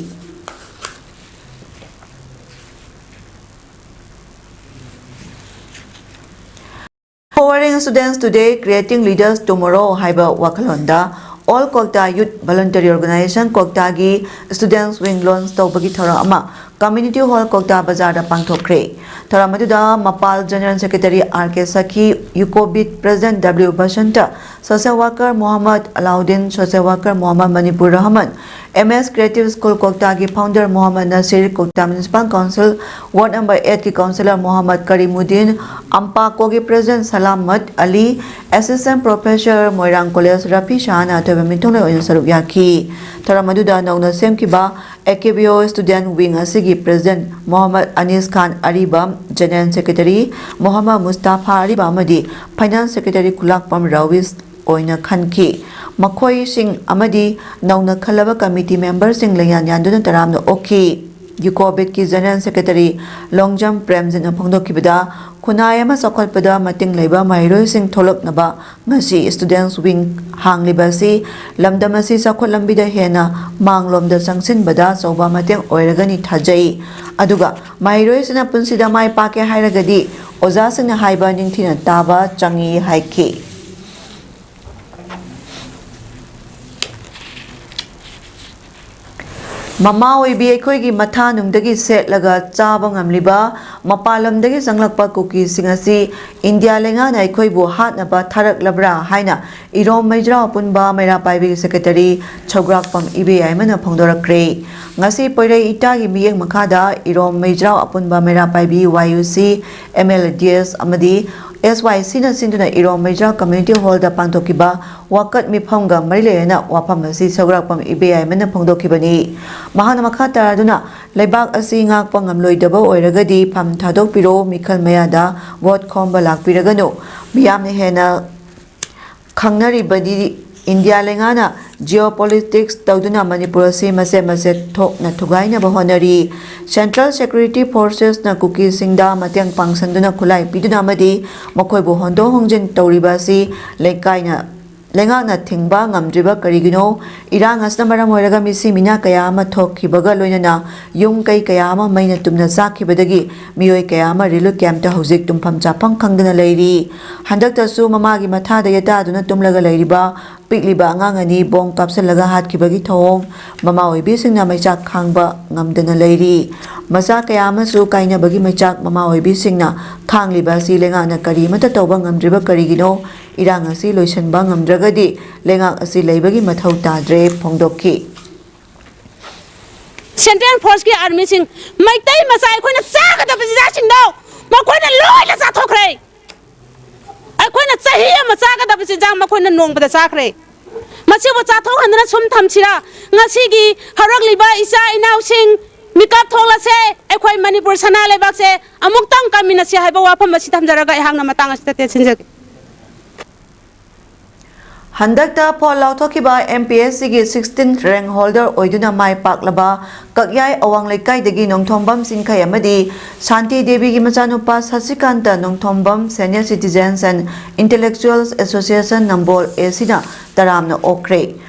Empowering Students Today, Creating Leaders Tomorrow ꯍꯥꯏꯕ ꯋꯥꯈꯜꯂꯣꯟꯗ All Kokta Youth Voluntary Organization ꯀꯣꯛꯇꯥꯒꯤ Students Wing launch ꯇꯧꯕꯒꯤ ꯊꯧꯔꯝ ꯑꯃ Community Hall ꯀꯣꯛꯇꯥ ꯕꯖꯥꯔꯗ ꯄꯥꯡꯊꯣꯛꯈ꯭ꯔꯦ꯫ ꯊꯧꯔꯝ ꯑꯗꯨꯗ ꯃꯄꯥꯜ General Secretary R K Sakhi, UCOBIT President W Basanta, social worker Mohammad Alauddin, social worker Mohammad Manipur Rahman, M S Creative School ꯀꯣꯛꯇꯥꯒꯤ founder Mohammad Nasir, Kokta Municipal Council Ward number eightꯀꯤ councillor ꯃꯣꯍꯝꯃꯗ ꯀꯔꯤꯃꯨꯗꯤꯟ, ꯑꯝꯄꯥꯀꯣꯒꯤ President Salamat Ali, Assistant Professor Moirang College Rafi ꯁꯍꯥꯅ ꯑꯊꯣꯏꯕ ꯃꯤꯊꯨꯡꯂꯦꯟ ꯑꯣꯏꯅ ꯁꯔꯨꯛ ꯌꯥꯈꯤ꯫ ꯊꯧꯔꯝ ꯑꯗꯨꯗ ꯅꯧꯅ ꯁꯦꯝꯈꯤꯕ A K B O Student Wing ꯑꯁꯤꯒꯤ President ꯃꯣꯍꯝꯃꯗ ꯑꯅꯤꯁ ꯈꯥꯟ ꯑꯔꯤꯕꯝ, General Secretary ꯃꯣꯍꯝꯃꯗ ꯃꯨꯁꯇꯥꯐꯥ ꯑꯔꯤꯕꯝ ꯑꯃꯗꯤ Finance Secretary ꯈꯨꯂꯥꯛꯄꯝ ꯔꯥꯋꯤꯁ ꯑꯣꯏꯅ ꯈꯟꯈꯤ꯫ ꯃꯈꯣꯏꯁꯤꯡ ꯑꯃꯗꯤ ꯅꯧꯅ ꯈꯜꯂꯕ ꯀꯃꯤꯇꯤ ꯃꯦꯝꯕꯔꯁꯤꯡ ꯂꯩꯌꯥꯟ ꯌꯥꯟꯗꯨꯅ ꯇꯔꯥꯝꯅ ꯑꯣꯛꯈꯤ꯫ ꯌꯨꯀꯣꯕꯤꯠꯀꯤ ꯖꯦꯅꯔꯦꯜ ꯁꯦꯀ꯭ꯔꯦꯇꯔꯤ ꯂꯣꯡꯖꯝ ꯄ꯭ꯔꯦꯝꯖꯤꯠꯅ ꯐꯣꯡꯗꯣꯛꯈꯤꯕꯗ, ꯈꯨꯟꯅꯥꯏ ꯑꯃ ꯆꯥꯎꯈꯠꯄꯗ ꯃꯇꯦꯡ ꯂꯩꯕ ꯃꯍꯩꯔꯣꯏꯁꯤꯡ ꯊꯣꯛꯂꯛꯅꯕ ꯉꯁꯤ Students Wing ꯍꯥꯡꯂꯤꯕ ꯑꯁꯤ ꯂꯝꯗꯝ ꯑꯁꯤ ꯆꯥꯎꯈꯠ ꯂꯝꯕꯤꯗ ꯍꯦꯟꯅ ꯃꯥꯡꯂꯣꯝꯗ ꯆꯪꯁꯤꯟꯕꯗ ꯑꯆꯧꯕ ꯃꯇꯦꯡ ꯑꯣꯏꯔꯒꯅꯤ ꯊꯥꯖꯩ꯫ ꯑꯗꯨꯒ ꯃꯍꯩꯔꯣꯏꯁꯤꯅ ꯄꯨꯟꯁꯤꯗ ꯃꯥꯏ ꯄꯥꯛꯀꯦ ꯍꯥꯏꯔꯒꯗꯤ ꯑꯣꯖꯥꯁꯤꯡꯅ ꯍꯥꯏꯕ ꯅꯤꯡꯊꯤꯅ ꯇꯥꯕ ꯆꯪꯏ ꯍꯥꯏꯈꯤ꯫ ꯃꯃꯥ ꯑꯣꯏꯕꯤ ꯑꯩꯈꯣꯏꯒꯤ ꯃꯊꯥ ꯅꯨꯡꯗꯒꯤ ꯁꯦꯠꯂꯒ ꯆꯥꯕ ꯉꯝꯂꯤꯕ ꯃꯄꯥꯟꯂꯣꯝꯗꯒꯤ ꯆꯪꯂꯛꯄ ꯀꯨꯀꯤꯁꯤꯡ ꯑꯁꯤ ꯏꯟꯗꯤꯌꯥ ꯂꯩꯉꯥꯛꯅ ꯑꯩꯈꯣꯏꯕꯨ ꯍꯥꯠꯅꯕ ꯊꯥꯔꯛꯂꯕ꯭ꯔꯥ ꯍꯥꯏꯅ ꯏꯔꯣꯝ ꯃꯩꯖ꯭ꯔꯥꯎ ꯑꯄꯨꯟꯕ ꯃꯩꯔꯥ ꯄꯥꯏꯕꯤꯒꯤ ꯁꯦꯀ꯭ꯔꯦꯇꯔꯤ ꯁꯧꯒ꯭ꯔꯥꯛꯄꯝ ꯏꯕꯦꯌꯥꯏꯃꯅ ꯐꯣꯡꯗꯣꯔꯛꯈ꯭ꯔꯦ꯫ ꯉꯁꯤ ꯄꯣꯏꯔꯩ ꯏꯇꯥꯒꯤ ꯃꯤꯠꯌꯦꯡ ꯃꯈꯥꯗ ꯏꯔꯣꯝ ꯃꯩꯖ꯭ꯔꯥꯎ ꯑꯄꯨꯟꯕ ꯃꯩꯔꯥ ꯄꯥꯏꯕꯤ, ꯋꯥꯏ ꯌꯨ ꯁꯤ, ꯑꯦꯝ ꯑꯦꯜ ꯗꯤ ꯑꯦꯁ ꯑꯃꯗꯤ ꯑꯦꯁ ꯋꯥꯏ ꯁꯤꯅ ꯁꯤꯟꯗꯨꯅ ꯏꯔꯣꯝ ꯃꯩꯖ꯭ꯔꯥꯎ ꯀꯝꯃ꯭ꯌꯨꯅꯤꯇꯤ ꯍꯣꯜꯗ ꯄꯥꯡꯊꯣꯛꯈꯤꯕ ꯋꯥꯀꯠ ꯃꯤꯐꯝꯒ ꯃꯔꯤ ꯂꯩꯅꯅ ꯋꯥꯐꯝ ꯑꯁꯤ ꯁꯧꯒ꯭ꯔꯥꯛꯄꯝ ꯏꯕꯦꯌꯥꯏꯃꯅ ꯐꯣꯡꯗꯣꯛꯈꯤꯕꯅꯤ꯫ ꯃꯍꯥꯛꯅ ꯃꯈꯥ ꯇꯥꯔꯗꯨꯅ, ꯂꯩꯕꯥꯛ ꯑꯁꯤ ꯉꯥꯛꯄ ꯉꯝꯂꯣꯏꯗꯕ ꯑꯣꯏꯔꯒꯗꯤ ꯐꯝ ꯊꯥꯗꯣꯛꯄꯤꯔꯣ, ꯃꯤꯈꯜ ꯃꯌꯥꯗ ꯚꯣꯠ ꯈꯣꯝꯕ ꯂꯥꯛꯄꯤꯔꯒꯅꯨ꯫ ꯃꯤꯌꯥꯝꯅ ꯍꯦꯟꯅ ꯈꯪꯅꯔꯤꯕꯗꯤ ꯏꯟꯗꯤꯌꯥ ꯂꯩꯉꯥꯛꯅ ꯖꯤꯑꯣ ꯄꯣꯂꯤꯇꯤꯛꯁ ꯇꯧꯗꯨꯅ ꯃꯅꯤꯄꯨꯔ ꯑꯁꯤ ꯃꯆꯦꯠ ꯃꯆꯦꯠ ꯊꯣꯛꯅ ꯊꯨꯒꯥꯏꯅꯕ ꯍꯣꯠꯅꯔꯤ꯫ ꯁꯦꯟꯇ꯭ꯔꯦꯜ ꯁꯦꯀ꯭ꯌꯨꯔꯤꯇꯤ ꯐꯣꯔꯁꯦꯁꯅ ꯀꯨꯀꯤꯁꯤꯡꯗ ꯃꯇꯦꯡ ꯄꯥꯡꯁꯟꯗꯨꯅ ꯈꯨꯠꯂꯥꯏ ꯄꯤꯗꯨꯅ ꯑꯃꯗꯤ ꯃꯈꯣꯏꯕꯨ ꯍꯣꯟꯗꯣꯛ ꯍꯣꯡꯖꯤꯟ ꯇꯧꯔꯤꯕ ꯑꯁꯤ ꯂꯩꯀꯥꯏꯅ, ꯂꯩꯉꯥꯛꯅ ꯊꯤꯡꯕ ꯉꯝꯗ꯭ꯔꯤꯕ ꯀꯔꯤꯒꯤꯅꯣ? ꯏꯔꯥꯡ ꯑꯁꯤꯅ ꯃꯔꯝ ꯑꯣꯏꯔꯒ ꯃꯤꯁꯤ ꯃꯤꯅꯥ ꯀꯌꯥ ꯑꯃ ꯊꯣꯛꯈꯤꯕꯒ ꯂꯣꯏꯅꯅ ꯌꯨꯝ ꯀꯩ ꯀꯌꯥ ꯑꯃ ꯃꯩꯅ ꯇꯨꯝꯅ ꯆꯥꯛꯈꯤꯕꯗꯒꯤ ꯃꯤꯑꯣꯏ ꯀꯌꯥ ꯑꯃ ꯔꯤꯂꯤꯐ ꯀꯦꯝꯞꯇ ꯍꯧꯖꯤꯛ ꯇꯨꯝꯐꯝ ꯆꯥꯐꯝ ꯈꯪꯗꯅ ꯂꯩꯔꯤ꯫ ꯍꯟꯗꯛꯇꯁꯨ ꯃꯃꯥꯒꯤ ꯃꯊꯥꯗ ꯌꯦꯇꯥꯗꯨꯅ ꯇꯨꯝꯂꯒ ꯂꯩꯔꯤꯕ ꯄꯤꯛꯂꯤꯕ ꯑꯉꯥꯡ ꯑꯅꯤ ꯕꯣꯝ ꯀꯥꯞꯁꯤꯜꯂꯒ ꯍꯥꯠꯈꯤꯕꯒꯤ ꯊꯧꯑꯣꯡ, ꯃꯃꯥ ꯑꯣꯏꯕꯤꯁꯤꯡꯅ ꯃꯩꯆꯥꯛ ꯈꯥꯡꯕ ꯉꯝꯗꯅ ꯂꯩꯔꯤ꯫ ꯃꯆꯥ ꯀꯌꯥ ꯑꯃꯁꯨ ꯀꯥꯏꯅꯕꯒꯤ ꯃꯩꯆꯥꯛ ꯃꯃꯥ ꯑꯣꯏꯕꯤꯁꯤꯡꯅ ꯈꯥꯡꯂꯤꯕ ꯑꯁꯤ ꯂꯩꯉꯥꯛꯅ ꯀꯔꯤꯃꯠꯇ ꯇꯧꯕ ꯉꯝꯗ꯭ꯔꯤꯕ ꯀꯔꯤꯒꯤꯅꯣ? ꯏꯔꯥꯡ ꯑꯁꯤ ꯂꯣꯏꯁꯤꯟꯕ ꯉꯝꯗ꯭ꯔꯒꯗꯤ ꯂꯩꯉꯥꯛ ꯑꯁꯤ ꯂꯩꯕꯒꯤ ꯃꯊꯧ ꯇꯥꯗ꯭ꯔꯦ ꯐꯣꯡꯗꯣꯛꯈꯤ꯫ ꯁꯦꯟꯇ꯭ꯔꯦꯜ ꯐꯣꯔꯁꯀꯤ ꯑꯥꯔꯃꯤꯁꯤꯡ, ꯃꯩꯇꯩ ꯃꯆꯥ ꯑꯩꯈꯣꯏꯅ ꯆꯥꯒꯗꯕ ꯆꯤꯟꯖꯥꯛꯁꯤꯡꯗꯣ ꯃꯈꯣꯏꯅ ꯂꯣꯏꯅ ꯆꯥꯊꯣꯛꯈ꯭ꯔꯦ꯫ ꯑꯩꯈꯣꯏꯅ ꯆꯍꯤ ꯑꯃ ꯆꯥꯒꯗꯕ ꯆꯤꯟꯖꯥꯛ ꯃꯈꯣꯏꯅ ꯅꯣꯡꯃꯗ ꯆꯥꯈ꯭ꯔꯦ꯫ ꯃꯁꯤꯕꯨ ꯆꯥꯊꯣꯛꯍꯟꯗꯅ ꯁꯨꯝ ꯊꯝꯁꯤꯔꯥ? ꯉꯁꯤꯒꯤ ꯍꯧꯔꯛꯂꯤꯕ ꯏꯆꯥ ꯏꯅꯥꯎꯁꯤꯡ ꯃꯤꯀꯞ ꯊꯣꯛꯂꯁꯦ, ꯑꯩꯈꯣꯏ ꯃꯅꯤꯄꯨꯔ ꯁꯅꯥ ꯂꯩꯕꯥꯛꯁꯦ ꯑꯃꯨꯛꯇꯪ ꯀꯟꯃꯤꯟꯅꯁꯤ ꯍꯥꯏꯕ ꯋꯥꯐꯝ ꯑꯁꯤ ꯊꯝꯖꯔꯒ ꯑꯩꯍꯥꯛꯅ ꯃꯇꯥꯡ ꯑꯁꯤꯗ ꯇꯦꯟꯁꯤꯟꯖꯒꯦ꯫ ꯍꯟꯗꯛꯇ ꯐꯣꯜ ꯂꯥꯎꯊꯣꯛꯈꯤꯕ M P S Cꯒꯤ sixteen rank holder ꯑꯣꯏꯗꯨꯅ ꯃꯥꯏ ꯄꯥꯛꯂꯕ ꯀꯛꯌꯥꯏ ꯑꯋꯥꯡ ꯂꯩꯀꯥꯏꯗꯒꯤ ꯅꯣꯡꯊꯣꯝꯕꯝ ꯆꯤꯡꯈꯩ ꯑꯃꯗꯤ ꯁꯥꯟꯇꯤ ꯗꯦꯕꯤꯒꯤ ꯃꯆꯥꯅꯨꯄꯥ ꯁꯁꯤꯀꯥꯟꯇ Nongthombam Senior Citizens and Intellectuals Association Nambol A Cꯅ ꯇꯔꯥꯝꯅ ꯑꯣꯛꯈ꯭ꯔꯦ꯫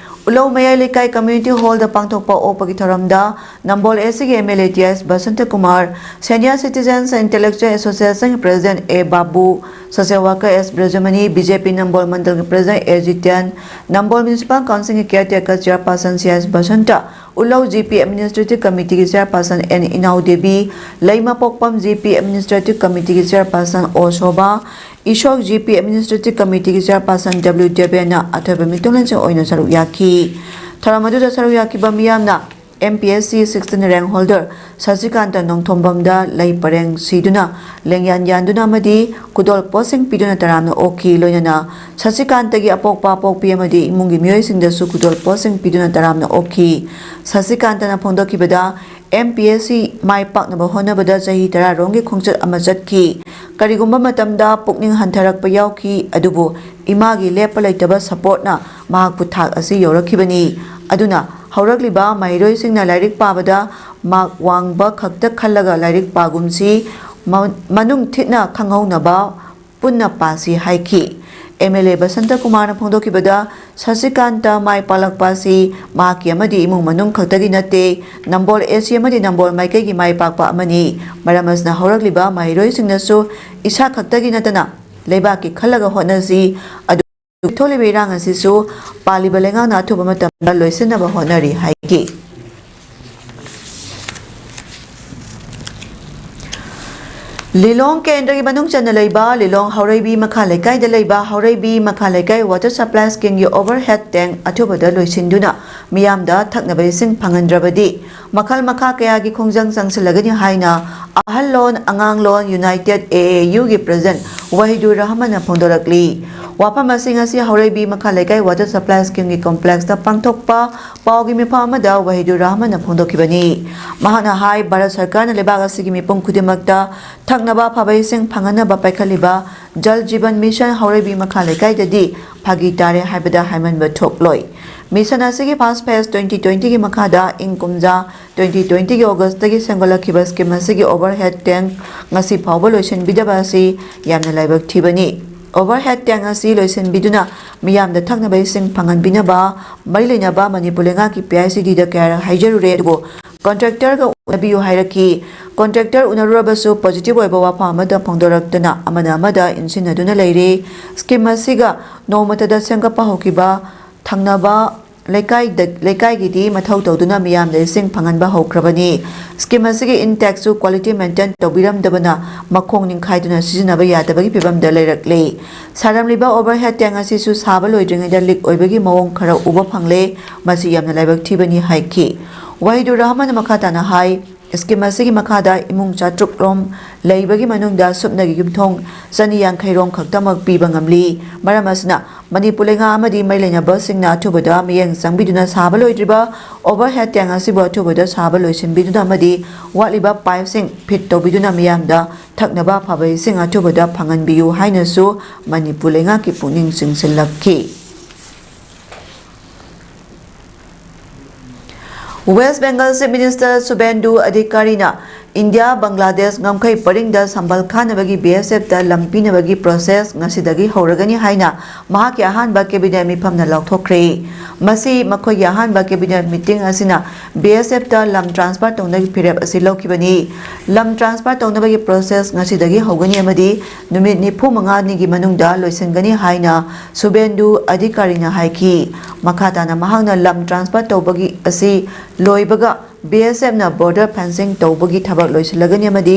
ꯎꯂꯧ ꯃꯌꯥꯏ ꯂꯩꯀꯥꯏ community hallꯗ ꯄꯥꯡꯊꯣꯛꯄ ꯑꯣꯛꯄꯒꯤ ꯊꯧꯔꯝꯗ ꯅꯝꯕꯣꯜ A Cꯒꯤ M L A T S Basanta Kumar, Senior Citizens and Intellectual Association President A Babu, Social Worker S ꯕ꯭ꯔꯖꯃꯅꯤ, B J P Nambol ꯃꯟꯗꯜꯒꯤ President A Jiten, Nambol Municipal Councilꯒꯤ caretaker chairperson C S Basanta, ꯎꯂꯧ G P Administrative Committeeꯒꯤ chairperson N ꯏꯅꯥꯎꯗꯦꯕꯤ, ꯂꯩꯃꯄꯣꯛꯄꯝ G P Administrative Committeeꯒꯤ chairperson O Sobha, ꯏꯁꯣꯛ G P Administrative Committeeꯒꯤ chairperson W ꯗꯦꯕꯦꯟꯅ ꯑꯊꯣꯏꯕ ꯃꯤꯇꯣꯟꯂꯦꯟꯁꯤꯡ ꯑꯣꯏꯅ ꯁꯔꯨꯛ ꯌꯥꯈꯤ꯫ ꯊꯧꯔꯝ ꯑꯗꯨꯗ ꯁꯔꯨꯛ ꯌꯥꯈꯤꯕ ꯃꯤꯌꯥꯝꯅ M P S C sixteen rank holder ꯁꯁꯤꯀꯥꯟꯇ ꯅꯣꯡꯊꯣꯝꯕꯝꯗ ꯂꯩ ꯄꯔꯦꯡ ꯁꯤꯗꯨꯅ, ꯂꯦꯡꯌꯥꯟ ꯌꯥꯟꯗꯨꯅ ꯑꯃꯗꯤ ꯈꯨꯗꯣꯜ ꯄꯣꯠꯁꯤꯡ ꯄꯤꯗꯨꯅ ꯇꯔꯥꯝꯅ ꯑꯣꯛꯈꯤ꯫ ꯂꯣꯏꯅꯅ ꯁꯁꯤꯀꯥꯟꯇꯒꯤ ꯑꯄꯣꯛꯄ ꯑꯄꯣꯛꯄꯤ ꯑꯃꯗꯤ ꯏꯃꯨꯡꯒꯤ ꯃꯤꯑꯣꯏꯁꯤꯡꯗꯁꯨ ꯈꯨꯗꯣꯜ ꯄꯣꯠꯁꯤꯡ ꯄꯤꯗꯨꯅ ꯇꯔꯥꯝꯅ ꯑꯣꯛꯈꯤ꯫ ꯁꯁꯤꯀꯥꯟꯇꯅ ꯐꯣꯡꯗꯣꯛꯈꯤꯕꯗ, M P S C ꯃꯥꯏ ꯄꯥꯛꯅꯕ ꯍꯣꯠꯅꯕꯗ ꯆꯍꯤ ꯇꯔꯥꯔꯣꯝꯒꯤ ꯈꯣꯡꯆꯠ ꯑꯃ ꯆꯠꯈꯤ꯫ ꯀꯔꯤꯒꯨꯝꯕ ꯃꯇꯝꯗ ꯄꯨꯛꯅꯤꯡ ꯍꯟꯊꯔꯛꯄ ꯌꯥꯎꯈꯤ, ꯑꯗꯨꯕꯨ ꯏꯃꯥꯒꯤ ꯂꯦꯞꯄ ꯂꯩꯇꯕ supportꯅ ꯃꯍꯥꯛꯄꯨ ꯊꯥꯛ ꯑꯁꯤ ꯌꯧꯔꯛꯈꯤꯕꯅꯤ꯫ ꯑꯗꯨꯅ ꯍꯧꯔꯛꯂꯤꯕ ꯃꯍꯩꯔꯣꯏꯁꯤꯡꯅ ꯂꯥꯏꯔꯤꯛ ꯄꯥꯕꯗ mark ꯋꯥꯡꯕ ꯈꯛꯇ ꯈꯜꯂꯒ ꯂꯥꯏꯔꯤꯛ ꯄꯥꯒꯨꯝꯁꯤ, ꯃ-, ꯃꯅꯨꯡ ꯊꯤꯠꯅ ꯈꯪꯍꯧꯅꯕ ꯄꯨꯟꯅ ꯄꯥꯁꯤ ꯍꯥꯏꯈꯤ꯫ M L A ꯕꯁꯟꯇ ꯀꯨꯃꯥꯔꯅ ꯐꯣꯡꯗꯣꯛꯈꯤꯕꯗ, ꯁꯁꯤꯀꯥꯟꯇ ꯃꯥꯏ ꯄꯥꯛꯂꯛꯄ ꯑꯁꯤ ꯃꯍꯥꯛꯀꯤ ꯑꯃꯗꯤ ꯏꯃꯨꯡ ꯃꯅꯨꯡ ꯈꯛꯇꯒꯤ ꯅꯠꯇꯦ, ꯅꯝꯕꯣꯜ A C ꯑꯃꯗꯤ ꯅꯝꯕꯣꯜ ꯃꯥꯏꯀꯩꯒꯤ ꯃꯥꯏ ꯄꯥꯛꯄ ꯑꯃꯅꯤ꯫ ꯃꯔꯝ ꯑꯁꯤꯅ ꯍꯧꯔꯛꯂꯤꯕ ꯃꯍꯩꯔꯣꯏꯁꯤꯡꯅꯁꯨ ꯏꯁꯥ ꯈꯛꯇꯒꯤ ꯅꯠꯇꯅ ꯂꯩꯕꯥꯛꯀꯤ ꯈꯜꯂꯒ ꯍꯣꯠꯅꯁꯤ꯫ ꯑꯗꯨ ꯊꯣꯛꯂꯤꯕ ꯏꯔꯥꯡ ꯑꯁꯤꯁꯨ ꯄꯥꯜꯂꯤꯕ ꯂꯩꯉꯥꯛꯅ ꯑꯊꯨꯕ ꯃꯇꯝꯗ ꯂꯣꯏꯁꯤꯟꯅꯕ ꯍꯣꯠꯅꯔꯤ ꯍꯥꯏꯈꯤ꯫ ꯂꯤꯂꯣꯡ ꯀꯦꯟꯗ꯭ꯔꯒꯤ ꯃꯅꯨꯡ ꯆꯟꯅ ꯂꯩꯕ ꯂꯤꯂꯣꯡ ꯍꯧꯔꯩꯕꯤ ꯃꯈꯥ ꯂꯩꯀꯥꯏꯗ ꯂꯩꯕ ꯍꯧꯔꯩꯕꯤ ꯃꯈꯥ ꯂꯩꯀꯥꯏ water supply schemeꯒꯤ overhead tank ꯑꯊꯨꯕꯗ ꯂꯣꯏꯁꯤꯟꯗꯨꯅ ꯃꯤꯌꯥꯝꯗ ꯊꯛꯅꯕ ꯏꯁꯤꯡ ꯐꯪꯍꯟꯗ꯭ꯔꯕꯗꯤ ꯃꯈꯜ ꯃꯈꯥ ꯀꯌꯥꯒꯤ ꯈꯣꯡꯖꯪ ꯆꯪꯁꯤꯜꯂꯒꯅꯤ ꯍꯥꯏꯅ ꯑꯍꯜꯂꯣꯟ ꯑꯉꯥꯡꯂꯣꯟ United A A Uꯒꯤ president Wahidur ꯔꯍꯃꯟꯅ ꯐꯣꯡꯗꯣꯔꯛꯂꯤ꯫ ꯋꯥꯐꯝ ꯑꯁꯤ ꯉꯁꯤ ꯍꯧꯔꯩꯕꯤ ꯃꯈꯥ ꯂꯩꯀꯥꯏ ꯋꯥꯇꯔ ꯁꯄ꯭ꯂꯥꯏ ꯁ꯭ꯀꯤꯝꯒꯤ ꯀꯣꯝꯄ꯭ꯂꯦꯛꯁꯇ ꯄꯥꯡꯊꯣꯛꯄ ꯄꯥꯎꯒꯤ ꯃꯤꯐꯝ ꯑꯃꯗ ꯋꯥꯍꯤꯗꯨꯔ ꯔꯍꯃꯟꯅ ꯐꯣꯡꯗꯣꯛꯈꯤꯕꯅꯤ꯫ ꯃꯍꯥꯛꯅ ꯍꯥꯏ, ꯚꯥꯔꯠ ꯁꯔꯀꯥꯔꯅ ꯂꯩꯕꯥꯛ ꯑꯁꯤꯒꯤ ꯃꯤꯄꯨꯝ ꯈꯨꯗꯤꯡꯃꯛꯇ ꯊꯛꯅꯕ ꯑꯐꯕ ꯏꯁꯤꯡ ꯐꯪꯍꯟꯅꯕ ꯄꯥꯏꯈꯠꯂꯤꯕ ꯖꯜ ꯖꯤꯕꯟ ꯃꯤꯁꯟ ꯍꯧꯔꯩꯕꯤ ꯃꯈꯥ ꯂꯩꯀꯥꯏꯗꯗꯤ ꯐꯥꯒꯤ ꯇꯥꯔꯦ ꯍꯥꯏꯕꯗ ꯍꯥꯏꯃꯟꯕ ꯊꯣꯛꯂꯣꯏ꯫ ꯃꯤꯁꯟ ꯑꯁꯤꯒꯤ ꯐꯥꯔꯁ ꯐꯦꯁ ꯇ꯭ꯋꯦꯟꯇꯤ ꯇ꯭ꯋꯦꯟꯇꯤꯒꯤ ꯃꯈꯥꯗ ꯏꯪ ꯀꯨꯝꯖꯥ ꯇ꯭ꯋꯦꯟꯇꯤ ꯇ꯭ꯋꯦꯟꯇꯤꯒꯤ ꯑꯣꯒꯁꯇꯒꯤ ꯁꯦꯝꯒꯠꯂꯛꯈꯤꯕ ꯁ꯭ꯀꯤꯝ ꯑꯁꯤꯒꯤ ꯑꯣꯚꯔꯍꯦꯗ ꯇꯦꯡꯛ ꯉꯁꯤ ꯐꯥꯎꯕ ꯂꯣꯏꯁꯤꯟꯕꯤꯗꯕ ꯑꯁꯤ ꯌꯥꯝꯅ ꯂꯥꯏꯕꯛ ꯊꯤꯕꯅꯤ꯫ ꯑꯣꯚꯔꯍꯦꯗ ꯇꯦꯡꯛ ꯑꯁꯤ ꯂꯣꯏꯁꯤꯟꯕꯤꯗꯨꯅ ꯃꯤꯌꯥꯝꯗ ꯊꯛꯅꯕ ꯏꯁꯤꯡ ꯐꯪꯍꯟꯕꯤꯅꯕ ꯃꯔꯤ ꯂꯩꯅꯕ ꯃꯅꯤꯄꯨꯔ ꯂꯩꯉꯥꯛꯀꯤ ꯄꯤ ꯑꯥꯏ ꯁꯤ ꯗꯤꯗ ꯀꯌꯥꯔꯛ ꯍꯥꯏꯖꯔꯨꯔꯦ, ꯑꯗꯨꯕꯨ ꯀꯣꯟꯇ꯭ꯔꯦꯛꯇꯔꯒ ꯎꯅꯕꯤꯌꯨ ꯍꯥꯏꯔꯛꯈꯤ꯫ ꯀꯣꯟꯇ꯭ꯔꯦꯛꯇꯔ ꯎꯅꯔꯨꯔꯕꯁꯨ ꯄꯣꯖꯤꯇꯤꯚ ꯑꯣꯏꯕ ꯋꯥꯐꯝ ꯑꯃꯠꯇ ꯐꯣꯡꯗꯣꯔꯛꯇꯅ ꯑꯃꯅ ꯑꯃꯗ ꯏꯟꯁꯤꯟꯅꯗꯨꯅ ꯂꯩꯔꯦ꯫ ꯁ꯭ꯀꯤꯝ ꯑꯁꯤꯒ ꯅꯣꯡꯃꯇꯗ ꯁꯦꯝꯒꯠꯄ ꯍꯧꯈꯤꯕ ꯊꯪꯅꯕ ꯂꯩꯀꯥꯏꯗ, ꯂꯩꯀꯥꯏꯒꯤꯗꯤ ꯃꯊꯧ ꯇꯧꯗꯨꯅ ꯃꯤꯌꯥꯝꯗ ꯏꯁꯤꯡ ꯐꯪꯍꯟꯕ ꯍꯧꯈ꯭ꯔꯕꯅꯤ꯫ ꯁ꯭ꯀꯤꯝ ꯑꯁꯤꯒꯤ ꯏꯟꯇꯦꯛꯁꯨ ꯀ꯭ꯋꯥꯂꯤꯇꯤ ꯃꯦꯟꯇꯦꯟ ꯇꯧꯕꯤꯔꯝꯗꯕꯅ ꯃꯈꯣꯡ ꯅꯤꯡꯈꯥꯏꯗꯨꯅ ꯁꯤꯖꯤꯟꯅꯕ ꯌꯥꯗꯕꯒꯤ ꯐꯤꯕꯝꯗ ꯂꯩꯔꯛꯂꯦ꯫ ꯁꯥꯔꯝꯂꯤꯕ ꯑꯣꯚꯔꯍꯦꯗ ꯇꯦꯡ ꯑꯁꯤꯁꯨ ꯁꯥꯕ ꯂꯣꯏꯗ꯭ꯔꯤꯉꯩꯗ ꯂꯤꯛ ꯑꯣꯏꯕꯒꯤ ꯃꯑꯣꯡ ꯈꯔ ꯎꯕ ꯐꯪꯂꯦ꯫ ꯃꯁꯤ ꯌꯥꯝꯅ ꯂꯥꯏꯕꯛ ꯊꯤꯕꯅꯤ ꯍꯥꯏꯈꯤ꯫ ꯋꯥꯍꯤꯗꯨꯔ ꯔꯍꯃꯟꯅ ꯃꯈꯥ ꯇꯥꯅ ꯍꯥꯏ, ꯁ꯭ꯀꯤꯝ ꯑꯁꯤꯒꯤ ꯃꯈꯥꯗ ꯏꯃꯨꯡ ꯆꯥꯇ꯭ꯔꯨꯛ ꯔꯣꯝ ꯂꯩꯕꯒꯤ ꯃꯅꯨꯡꯗ ꯁꯨꯞꯅꯒꯤ ꯌꯨꯝꯊꯣꯡ ꯆꯅꯤ ꯌꯥꯡꯈꯩ ꯔꯣꯝ ꯈꯛꯇꯃꯛ ꯄꯤꯕ ꯉꯝꯂꯤ꯫ ꯃꯔꯝ ꯑꯁꯤꯅ ꯃꯅꯤꯄꯨꯔ ꯂꯩꯉꯥꯛ ꯑꯃꯗꯤ ꯃꯔꯤ ꯂꯩꯅꯕꯁꯤꯡꯅ ꯑꯊꯨꯕꯗ ꯃꯤꯠꯌꯦꯡ ꯆꯪꯕꯤꯗꯨꯅ ꯁꯥꯕ ꯂꯣꯏꯗ꯭ꯔꯤꯕ ꯑꯣꯚꯔꯍꯦꯗ ꯇꯦꯡ ꯑꯁꯤꯕꯨ ꯑꯊꯨꯕꯗ ꯁꯥꯕ ꯂꯣꯏꯁꯤꯟꯕꯤꯗꯨꯅ ꯑꯃꯗꯤ ꯋꯥꯠꯂꯤꯕ ꯄꯥꯏꯞꯁꯤꯡ ꯐꯤꯠ ꯇꯧꯕꯤꯗꯨꯅ ꯃꯤꯌꯥꯝꯗ ꯊꯛꯅꯕ ꯑꯐꯕ ꯏꯁꯤꯡ ꯑꯊꯨꯕꯗ ꯐꯪꯍꯟꯕꯤꯌꯨ ꯍꯥꯏꯅꯁꯨ ꯃꯅꯤꯄꯨꯔ ꯂꯩꯉꯥꯛꯀꯤ ꯄꯨꯛꯅꯤꯡ ꯆꯤꯡꯁꯤꯜꯂꯛꯈꯤ꯫ West Bengal chief minister Subhendu ꯑꯙꯤꯀꯥꯔꯤꯅ ꯏꯟꯗꯤꯌꯥ ꯕꯪꯒ꯭ꯂꯥꯗꯦꯁ ꯉꯝꯈꯩ ꯄꯔꯤꯡꯗ ꯁꯝꯕꯜ ꯈꯥꯅꯕꯒꯤ ꯕꯤ ꯑꯦꯁ ꯑꯦꯐꯇ ꯂꯝ ꯄꯤꯅꯕꯒꯤ ꯄ꯭ꯔꯣꯁꯦꯁ ꯉꯁꯤꯗꯒꯤ ꯍꯧꯔꯒꯅꯤ ꯍꯥꯏꯅ ꯃꯍꯥꯛꯀꯤ ꯑꯍꯥꯟꯕ ꯀꯦꯕꯤꯅꯦꯠ ꯃꯤꯐꯝꯅ ꯂꯥꯎꯊꯣꯛꯈ꯭ꯔꯦ꯫ ꯃꯁꯤ ꯃꯈꯣꯏꯒꯤ ꯑꯍꯥꯟꯕ ꯀꯦꯕꯤꯅꯦꯠ ꯃꯤꯇꯤꯡ ꯑꯁꯤꯅ ꯕꯤ ꯑꯦꯁ ꯑꯦꯐꯇ ꯂꯝ ꯇ꯭ꯔꯥꯟꯁꯐꯔ ꯇꯧꯅꯕꯒꯤ ꯐꯤꯔꯦꯞ ꯑꯁꯤ ꯂꯧꯈꯤꯕꯅꯤ꯫ ꯂꯝ ꯇ꯭ꯔꯥꯟꯁꯐꯔ ꯇꯧꯅꯕꯒꯤ ꯄ꯭ꯔꯣꯁꯦꯁ ꯉꯁꯤꯗꯒꯤ ꯍꯧꯒꯅꯤ ꯑꯃꯗꯤ ꯅꯨꯃꯤꯠ ꯅꯤꯐꯨ ꯃꯉꯥꯅꯤꯒꯤ ꯃꯅꯨꯡꯗ ꯂꯣꯏꯁꯤꯟꯒꯅꯤ ꯍꯥꯏꯅ ꯁꯨꯕꯦꯟꯗꯨ ꯑꯙꯤꯀꯥꯔꯤꯅ ꯍꯥꯏꯈꯤ꯫ ꯃꯈꯥ ꯇꯥꯅ ꯃꯍꯥꯛꯅ ꯂꯝ ꯇ꯭ꯔꯥꯟꯁꯐꯔ ꯇꯧꯕꯒꯤ ꯑꯁꯤ ꯂꯣꯏꯕꯒ ꯕꯤ ꯑꯦꯁ ꯑꯦꯐꯅ ꯕꯣꯔꯗꯔ ꯐꯦꯟꯁꯤꯡ ꯇꯧꯕꯒꯤ ꯊꯕꯛ ꯂꯣꯏꯁꯤꯜꯂꯒꯅꯤ ꯑꯃꯗꯤ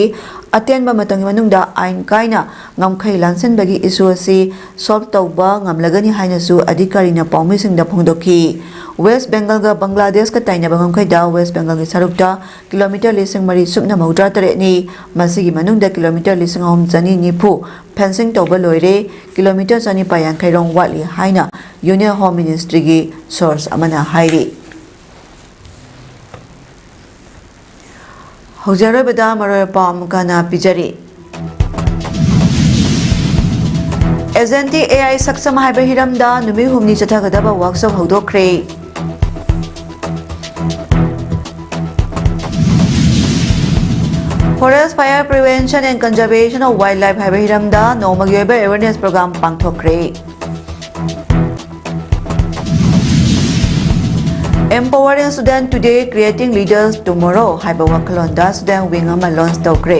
ꯑꯇꯦꯟꯕ ꯃꯇꯝꯒꯤ ꯃꯅꯨꯡꯗ ꯑꯥꯏꯟ ꯀꯥꯏꯅ ꯉꯝꯈꯩ ꯂꯥꯟꯁꯤꯟꯕꯒꯤ ꯏꯁꯨ ꯑꯁꯤ ꯁꯣꯜꯕ ꯇꯧꯕ ꯉꯝꯂꯒꯅꯤ ꯍꯥꯏꯅꯁꯨ ꯑꯙꯤꯀꯥꯔꯤꯅ ꯄꯥꯎꯃꯤꯁꯤꯡꯗ ꯐꯣꯡꯗꯣꯛꯈꯤ꯫ ꯋꯦꯁ꯭ꯠ ꯕꯦꯡꯒꯜꯒ ꯕꯪꯒ꯭ꯂꯥꯗꯦꯁꯀ ꯇꯥꯏꯅꯕ ꯉꯝꯈꯩꯗ ꯋꯦꯁ꯭ꯠ ꯕꯦꯡꯒꯜꯒꯤ ꯁꯔꯨꯛꯇ ꯀꯤꯂꯣꯃꯤꯇꯔ ꯂꯤꯁꯤꯡ ꯃꯔꯤ ꯁꯨꯞꯅ ꯃꯧꯗ꯭ꯔꯥ ꯇꯔꯦꯠꯅꯤ꯫ ꯃꯁꯤꯒꯤ ꯃꯅꯨꯡꯗ ꯀꯤꯂꯣꯃꯤꯇꯔ ꯂꯤꯁꯤꯡ ꯑꯍꯨꯝ ꯆꯅꯤ ꯅꯤꯐꯨ ꯐꯦꯟꯁꯤꯡ ꯇꯧꯕ ꯂꯣꯏꯔꯦ, ꯀꯤꯂꯣꯃꯤꯇꯔ ꯆꯅꯤꯄꯥ ꯌꯥꯡꯈꯩ ꯔꯣꯝ ꯋꯥꯠꯂꯤ ꯍꯥꯏꯅ ꯌꯨꯅꯤꯌꯟ ꯍꯣꯝ ꯃꯤꯅꯤꯁꯇ꯭ꯔꯤꯒꯤ ꯁꯣꯔꯁ ꯑꯃꯅ ꯍꯥꯏꯔꯤ꯫ ꯍꯧꯖꯤꯛ ꯑꯔꯣꯏꯕꯗ ꯃꯔꯨꯑꯣꯏꯕ ꯄꯥꯎ ꯑꯃꯨꯛꯀ ꯍꯟꯅ ꯄꯤꯖꯔꯤ꯫ ꯑꯦꯖꯦꯟꯇꯤ ꯑꯦ ꯑꯥꯏ ꯁꯛꯁꯝ ꯍꯥꯏꯕ ꯍꯤꯔꯝꯗ ꯅꯨꯃꯤꯠ ꯍꯨꯝꯅꯤ ꯆꯠꯊꯒꯗꯕ workshop ꯍꯧꯗꯣꯛꯈ꯭ꯔꯦ꯫ Forest Fire Prevention and Conservation of Wildlife ꯍꯥꯏꯕ ꯍꯤꯔꯝꯗ ꯅꯣꯡꯃꯒꯤ ꯑꯣꯏꯕ ꯑꯦꯋꯦꯔꯅꯦꯁ ꯄ꯭ꯔꯣꯒ꯭ꯔꯥꯝ ꯄꯥꯡꯊꯣꯛꯈ꯭ꯔꯦ꯫ Empowering Student Today, Creating Leaders Tomorrow ꯍꯥꯏꯕ ꯋꯥꯈꯜꯂꯣꯟꯗ ꯁ꯭ꯇꯨꯗꯦꯟꯠ ꯋꯤꯡ ꯑꯃ ꯂꯣꯟꯆ ꯇꯧꯈ꯭ꯔꯦ꯫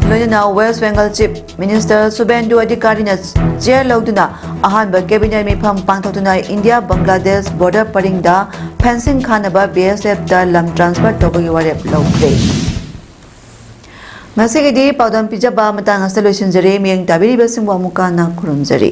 ꯂꯣꯏꯅꯅ west Bengal chief minister Suvendu ꯑꯙꯤꯀꯥꯔꯤꯅ ꯆꯦꯌꯔ ꯂꯧꯗꯨꯅ ꯑꯍꯥꯟꯕ ꯀꯦꯕꯤꯅꯦꯠ ꯃꯤꯐꯝ ꯄꯥꯡꯊꯣꯛꯇꯨꯅ ꯏꯟꯗꯤꯌꯥ ꯕꯪꯒ꯭ꯂꯥꯗꯦꯁ ꯕꯣꯔꯗꯔ ꯄꯔꯤꯡꯗ ꯐꯦꯟꯁꯤꯡ ꯈꯥꯅꯕ ꯕꯤ ꯑꯦꯁ ꯑꯦꯐꯇ ꯂꯝ ꯇ꯭ꯔꯥꯟꯁꯐꯔ ꯇꯧꯕꯒꯤ ꯋꯥꯔꯦꯞ ꯂꯧꯈ꯭ꯔꯦ꯫ ꯉꯁꯤꯒꯤꯗꯤ ꯄꯥꯎꯗꯝ ꯄꯤꯖꯕ ꯃꯇꯥꯡ ꯑꯁꯤꯗ ꯂꯣꯏꯁꯤꯟꯖꯔꯦ꯫ ꯃꯤꯠꯌꯦꯡ ꯇꯥꯕꯤꯔꯤꯕꯁꯤꯡꯕꯨ ꯑꯃꯨꯛꯀ ꯍꯟꯅ ꯈꯨꯔꯨꯝꯖꯔꯤ꯫